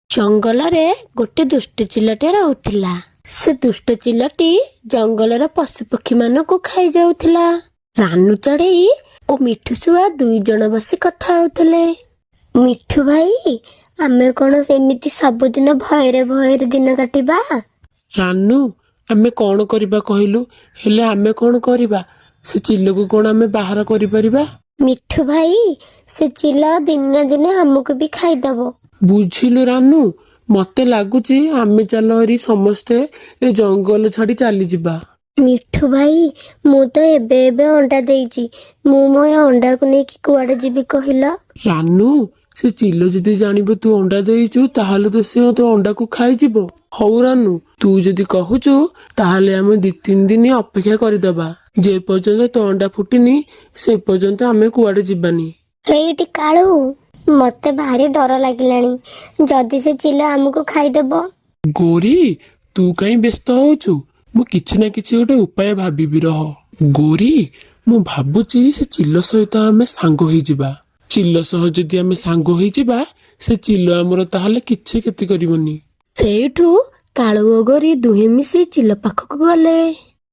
ଜଙ୍ଗଲରେ ଗୋଟେ ଦୁଷ୍ଟ ଚିଲଟେ ରହୁଥିଲା। ସେ ଦୁଷ୍ଟ ଚିଲଟି ଜଙ୍ଗଲର ପଶୁପକ୍ଷୀମାନଙ୍କୁ ଖାଇଯାଉଥିଲା। ରାନୁ ଚଢ଼େଇ ଓ ମିଠୁ ଶୁଆ 2 ଜଣ ବସି କଥା ହଉଥିଲେ। ମିଠୁ ଭାଇ, ଆମେ କଣ ସେମିତି ସବୁଦିନ ଭୟରେ ଭୟରେ ଦିନ କାଟିବା? ରାନୁ, ଆମେ କଣ କରିବା କହିଲୁ? ହେଲେ ଆମେ କଣ କରିବା? ସେ ଚିଲକୁ କଣ ଆମେ ବାହାର କରିପାରିବା? ମିଠୁ ଭାଇ, ସେ ଚିଲ ଦିନେ ନା ଦିନେ ଆମକୁ ବି ଖାଇଦବ। ବୁଝିଲୁ ରାନୁ, ମତେ ଲାଗୁଛି ଆମେ ଚାଲ ହେରି ସମସ୍ତେ ଏ ଜଙ୍ଗଲ ଛାଡି ଚାଲିଯିବା। ମିଠୁ ଭାଇ, ମୁଁ ତ ଏବେ ଏବେ ଅଣ୍ଡା ଦେଇଛି। ମୁଁ ମୋ ଏ ଅଣ୍ଡାକୁ ନେଇକି କୁଆଡେ ଯିବି କହିଲ? ରାନୁ, ସେ ଚିଲ ଯଦି ଜାଣିବ ତୁ ଅଣ୍ଡା ଦେଇଛୁ, ତାହେଲେ ତ ସେ ତୋ ଅଣ୍ଡାକୁ ଖାଇଯିବ। ହଉ ରାନୁ, ତୁ ଯଦି କହୁଛୁ ତାହେଲେ ଆମେ 2-3 ଦିନ ଅପେକ୍ଷା କରିଦବା। ଯେ ପର୍ଯ୍ୟନ୍ତ ତୋ ଅଣ୍ଡା ଫୁଟିନି, ସେ ପର୍ଯ୍ୟନ୍ତ ଆମେ କୁଆଡେ ଯିବାନି। ହେଇଟି କାଳୁ, ମତେ ଭାରି ଡର ଲାଗିଲାଣି। ଯଦି ସେ ଚିଲ ଆମକୁ ଖାଇଦବ? ଗୋରୀ, ତୁ କାହିଁ ବ୍ୟସ୍ତ ହଉଛୁ? ମୁଁ କିଛି ନା କିଛି ଗୋଟେ ଉପାୟ ଭାବିବି, ରହ। ଗୋରୀ, ମୁଁ ଭାବୁଛି ସେ ଚିଲ ସହିତ ଆମେ ସାଙ୍ଗ ହେଇଯିବା। ଚିଲ ସହ ଯଦି ଆମେ ସାଙ୍ଗ ହେଇଯିବା, ସେ ଚିଲ ଆମର ତାହେଲେ କିଛି କ୍ଷତି କରିବନି। ସେଇଠୁ କାଳୁ ଓ ଗୋରୀ ଦୁହେଁ ମିଶି ଚିଲ ପାଖକୁ ଗଲେ।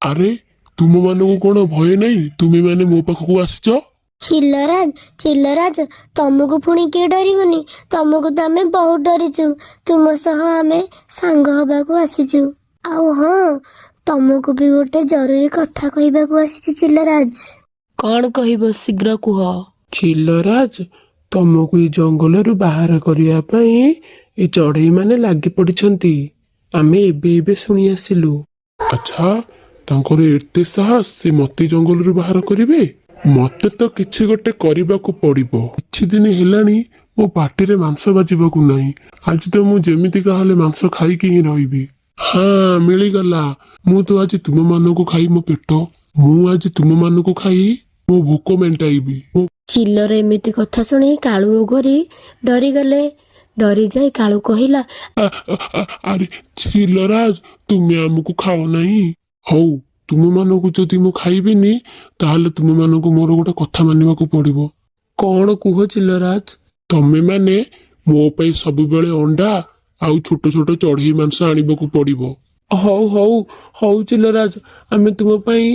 ଆରେ, ତୁମମାନଙ୍କୁ କଣ ଭୟ ନାହିଁ? ତୁମେମାନେ ମୋ ପାଖକୁ ଆସିଛ? ଚିଲରାଜ, ଚିଲରାଜ, ତମକୁ ପୁଣି କିଏ ଡରିବନି? ତମକୁ ତ ଆମେ ବହୁତ ଡରିଛୁ। ତୁମ ସହ ଆମେ ସାଙ୍ଗ ହବାକୁ ଆସିଛୁ। ଆଉ ହଁ, ତମକୁ ବି ଗୋଟେ ଜରୁରୀ କଥା କହିବାକୁ ଆସିଛୁ ଚିଲରାଜ। କଣ କହିବ, ଶୀଘ୍ର କୁହ। ଚିଲରାଜ, ତମକୁ ଏ ଜଙ୍ଗଲରୁ ବାହାର କରିବା ପାଇଁ ଏ ଚଢେଇ ମାନେ ଲାଗି ପଡିଛନ୍ତି। ଆମେ ଏବେ ଏବେ ଶୁଣି ଆସିଲୁ। ଆଚ୍ଛା, ତାଙ୍କର ଏତେ ସାହସ, ସେ ମତେ ଜଙ୍ଗଲରୁ ବାହାର କରିବେ? ମତେ ତ କିଛି ଗୋଟେ କରିବାକୁ ପଡିବ। କିଛି ଦିନ ହେଲାଣି ମୋ ପାଟିରେ ମାଂସ ବାଜିବାକୁ ନାହିଁ। ଆଜି ତ ମୁଁ ଯେମିତିକା ହେଲେ ମାଂସ ଖାଇକି ହିଁ ରହିବି। ହଁ, ମିଳିଗଲା। ମୁଁ ତ ଆଜି ତୁମମାନଙ୍କୁ ଖାଇ ମୋ ପେଟ ମୁଁ ଆଜି ତୁମମାନଙ୍କୁ ଖାଇ ମୋ ଭୋକ ମେଣ୍ଟାଇବି। ଚିଲର ଏମିତି କଥା ଶୁଣି କାଳୁ ଓ ଗୋରୀ ଡରିଗଲେ। ଡରିଯାଇ କାଳୁ କହିଲା, ଆରେ ଚିଲରାଜ, ତୁମେ ଆମକୁ ଖାଅ ନାହିଁ। ହଉ, ତୁମମାନଙ୍କୁ ଯଦି ମୁଁ ଖାଇବିନି, ତାହେଲେ ତୁମମାନଙ୍କୁ ମୋର ଗୋଟେ କଥା ମାନିବାକୁ ପଡିବ। କଣ କୁହ ଚିଲରାଜ? ତମେମାନେ ମୋ ପାଇଁ ସବୁବେଳେ ଅଣ୍ଡା ଆଉ ଛୋଟ ଛୋଟ ଚଢେଇ ମାଂସ ଆଣିବାକୁ ପଡିବ। ହଉ ହଉ ହଉ ଚିଲରାଜ, ଆମେ ତୁମ ପାଇଁ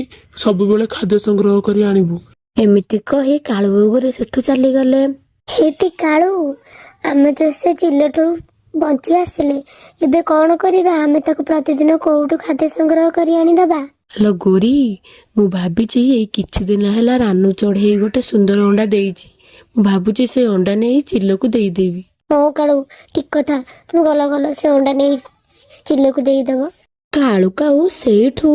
ସବୁବେଳେ ଖାଦ୍ୟ ସଂଗ୍ରହ କରି ଆଣିବୁ। ଏମିତି କହି କାଳୁ ଓ ଗୋରୀ ସେଠୁ ଚାଲିଗଲେ। ହେଇଟି କାଳୁ, ଆମେ ତ ସେ ଚିଲଠୁ ବଞ୍ଚି ଆସିଲେ। ଏବେ କଣ କରିବା? ଆମେ ତାକୁ ପ୍ରତିଦିନ କୋଉଠୁ ଖାଦ୍ୟ ସଂଗ୍ରହ କରି ଆଣିଦବା? ହ୍ୟାଲୋ ଗୋରୀ, ମୁଁ ଭାବିଛି ଏଇ କିଛି ଦିନ ହେଲା ରାନୁ ଚଢ଼େଇ ଗୋଟେ ସୁନ୍ଦର ଅଣ୍ଡା ଦେଇଛି। ମୁଁ ଭାବୁଛି ସେ ଅଣ୍ଡା ନେଇ ଚିଲକୁ ଦେଇଦେବି। ହଁ କାଳୁ, ଠିକ କଥା। ତୁମେ ଗଲ ଗଲ, ସେ ଅଣ୍ଡା ନେଇ ସେ ଚିଲକୁ ଦେଇଦବ। କାଳୁ କାଉ ସେଇଠୁ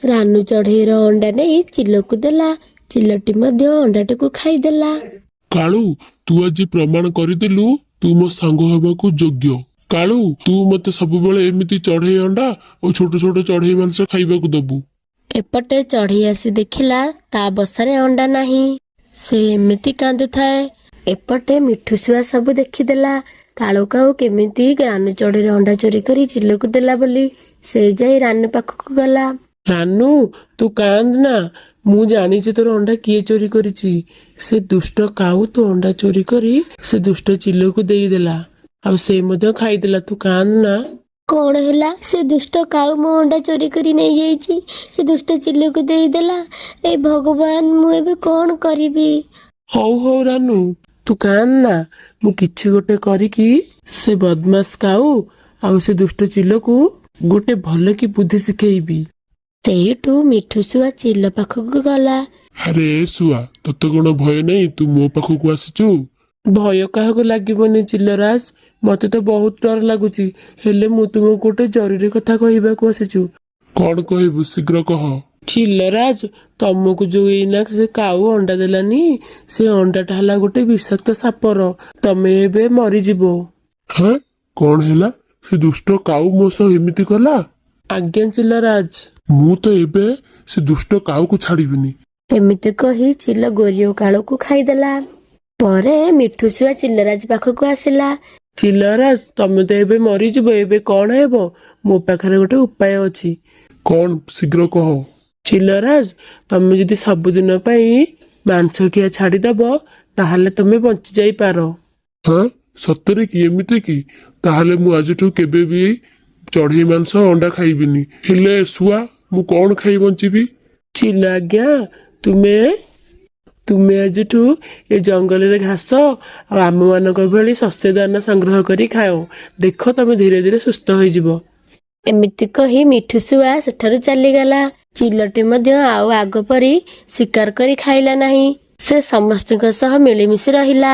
ରାନୁ ଚଢ଼େଇର ଅଣ୍ଡା ନେଇ ଚିଲକୁ ଦେଲା। ଚିଲଟି ମଧ୍ୟ ଅଣ୍ଡାଟିକୁ ଖାଇଦେଲା। କାଳୁ, ତୁ ଆଜି ପ୍ରମାଣ କରିଦେଲୁ ତୁ ମୋ ସାଙ୍ଗ ହେବାକୁ ଯୋଗ୍ୟ। କାଳୁ, ତୁ ମତେ ସବୁବେଳେ ଏମିତି ଚଢେଇ ଅଣ୍ଡା ଓ ଛୋଟ ଛୋଟ ଚଢେଇ ମାଂସ ଖାଇବାକୁ ଦବୁ। ଏପଟେ ଚଢ଼େଇ ଆସି ଦେଖିଲା ତା ବସାରେ ଅଣ୍ଡା ନାହିଁ। ସେ ଏମିତି କାନ୍ଦୁଥାଏ। ଏପଟେ ମିଠୁ ଶୁଆ ସବୁ ଦେଖିଦେଲା, କାଳୁ କାଉ କେମିତି ରାନୁ ଚଢ଼େଇର ଅଣ୍ଡା ଚୋରି କରି ଚିଲକୁ ଦେଲା ବୋଲି। ସେ ଯାଇ ରାନୁ ପାଖକୁ ଗଲା। ରାନୁ, ତୁ କାନ୍ଦ ନା। ମୁଁ ଜାଣିଛି ତୋର ଅଣ୍ଡା କିଏ ଚୋରି କରିଛି। ସେ ଦୁଷ୍ଟ କାଉ ତୋ ଅଣ୍ଡା ଚୋରି କରି ସେ ଦୁଷ୍ଟ ଚିଲକୁ ଦେଇଦେଲା, ଆଉ ସେ ମଧ୍ୟ ଖାଇଦେଲା। ତୁ କାନ୍ଦ ନା। କଣ ହେଲା? ସେ ଦୁଷ୍ଟ କାଉ ମୋ ଅଣ୍ଡା ଚୋରି କରି ନେଇଯାଇଛି, ସେ ଦୁଷ୍ଟ ଚିଲକୁ ଦେଇଦେଲା। ଏ ଭଗବାନ, ମୁଁ ଏବେ କଣ କରିବି? ହଉ ହଉ ରାନୁ, ତୁ କାନ୍ଦ ନା। ମୁଁ କିଛି ଗୋଟେ କରିକି ସେ ବଦମାସ କାଉ ଆଉ ସେ ଦୁଷ୍ଟ ଚିଲକୁ ଗୋଟେ ଭଲ କି ବୁଦ୍ଧି ଶିଖେଇବି। ସେଇଠୁ ମିଠୁ ଶୁଆ ଚିଲ ପାଖକୁ ଗଲା। ଆରେ ଏ ଶୁଆ, ତୋତେ କଣ ଭୟ ନାହିଁ? ତୁ ମୋ ପାଖକୁ ଆସିଛୁ? ଭୟ କାହାକୁ ଲାଗିବନି ଚିଲରାଜ? ମତେ ତ ବହୁତ ଡର ଲାଗୁଛି। ହେଲେ ମୁଁ ତୁମକୁ ଗୋଟେ ଜରୁରୀ କଥା କହିବାକୁ ଆସିଛୁ। କଣ କହିବୁ, ଶୀଘ୍ର କହ। ଚିଲରାଜ, ତମକୁ ଯୋଉ ଏଇନା ସେ କାଉ ଅଣ୍ଡା ଦେଲାନି, ସେ ଅଣ୍ଡାଟା ହେଲା ଗୋଟେ ବିଷାକ୍ତ ସାପର। ତମେ ଏବେ ମରିଯିବ। ହଁ, କଣ ହେଲା? ସେ ଦୁଷ୍ଟ କାଉ ମୋ ସହ ଏମିତି କଲା? ଆଜ୍ଞା ଚିଲରାଜ। ମୁଁ ତ ଏବେ ସେ ଦୁଷ୍ଟ କାଉକୁ ଛାଡିବିନି। ଏମିତି କହି ଚିଲ ଗୋରୀ ଓ କାଳୁକୁ ଖାଇଦେଲା। ପରେ ମିଠୁ ଶୁଆ ଚିଲରାଜ ପାଖକୁ ଆସିଲା। ଚିଲରାଜ, ତମେ ତ ଏବେ ମରିଯିବ। ଏବେ କଣ ହେବ? ମୋ ପାଖରେ ଗୋଟେ ଉପାୟ ଅଛି। କଣ, ଶୀଘ୍ର କହ। ଚିଲରାଜ, ତମେ ଯଦି ସବୁଦିନ ପାଇଁ ମାଂସ ଖିଆ ଛାଡିଦବ, ତାହେଲେ ତମେ ବଞ୍ଚି ଯାଇପାର। ହଁ, ସତରେ କି? ଏମିତି କି? ତାହେଲେ ମୁଁ ଆଜିଠୁ କେବେ ବି ଚଢ଼େଇ ମାଂସ ଅଣ୍ଡା ଖାଇବିନି। ହେଲେ ଶୁଆ, ମୁଁ କ'ଣ ଖାଇ ବଞ୍ଚିବି? ଚିଲ ଆଜ୍ଞା, ତୁମେ ତୁମେ ଆଜିଠୁ ଏ ଜଙ୍ଗଲରେ ଘାସ ଆଉ ଆମମାନଙ୍କ ଭଳି ଶସ୍ୟ ଦାନା ସଂଗ୍ରହ କରି ଖାଅ। ଦେଖ, ତମେ ଧୀରେ ଧୀରେ ସୁସ୍ଥ ହୋଇଯିବ। ଏମିତି କହି ମିଠୁ ଶୁଆ ସେଠାରୁ ଚାଲିଗଲା। ଚିଲଟି ମଧ୍ୟ ଆଉ ଆଗ ପରି ଶିକାର କରି ଖାଇଲା ନାହିଁ। ସେ ସମସ୍ତଙ୍କ ସହ ମିଳିମିଶି ରହିଲା।